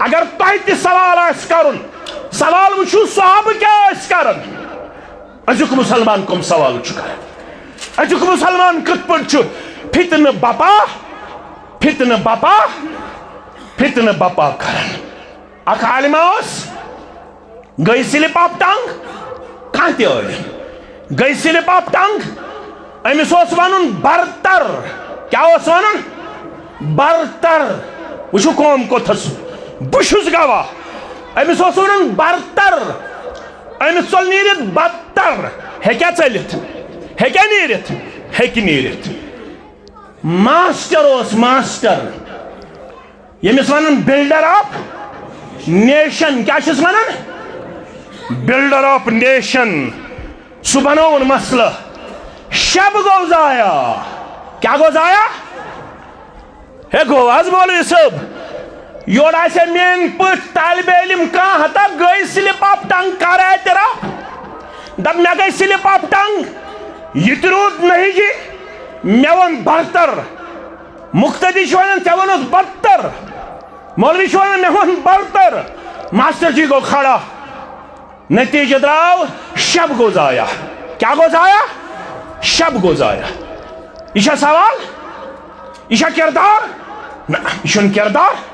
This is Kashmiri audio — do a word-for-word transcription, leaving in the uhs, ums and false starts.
اگر تۄہہِ تہِ سوال آسہِ کرُن، سوال وٕچھِو صحابہٕ کیٛاہ ٲسۍ کران۔ أزیُک مُسلمان کٕم سوال چھُ کران؟ أزیُک مُسلمان کِتھ پٲٹھۍ چھُ فتنہٕ بپا، فتنہٕ بپا، فتنہٕ بپا کران؟ اکھ عالمہ اوس، گٔے slip of tongue، کانٛہہ تہِ عٲلِم، گٔے slip of tongue، أمِس اوس وَنُن برتر۔ کیٛاہ اوس وَنُن؟ برتر۔ وٕچھِو قوم کوٚتھَس، بہٕ چھُس گواہ۔ أمِس اوس وَنُن برتر، أمِس ژوٚل نیٖرِتھ بدتر۔ ہیٚکیٛاہ ژٔلِتھ؟ ہیٚکیٛاہ نیٖرِتھ؟ ہیٚکہِ نیٖرِتھ۔ ماسٹر اوس، ماسٹر، ییٚمِس وَنان builder of nation۔ کیٛاہ چھِس وَنان؟ Builder of nation۔ سُہ بَنووُن مسلہٕ۔ شب گوٚو ضایع۔ کیٛاہ گوٚو ضایع؟ ہے گوٚو حظ مولوی صٲب، یورٕ آسہِ ہے میٛٲنۍ پٲٹھۍ طالبِ علم کانٛہہ، ہتا گٔے slip of tongue، کَر اعتراف؟ دَپ مےٚ گٔے slip of tongue، یہِ تہِ روٗد نہٕ جی، مےٚ ووٚن برتر۔ مقتدی چھُ وَنان، "ژےٚ ووٚنُتھ برتر۔" مولوی چھُ وَنان، "مےٚ ووٚن برتر۔" ماسٹر جی گوٚو کھڑا۔ نتیجہ درٛاو، شب گوٚو ضایع۔ کیٛاہ گوٚو ضایع؟ شب گوٚو ضایع۔ یہِ چھا سوال؟ یہِ چھا کردار؟ نہ، یہِ چھُنہٕ کردار۔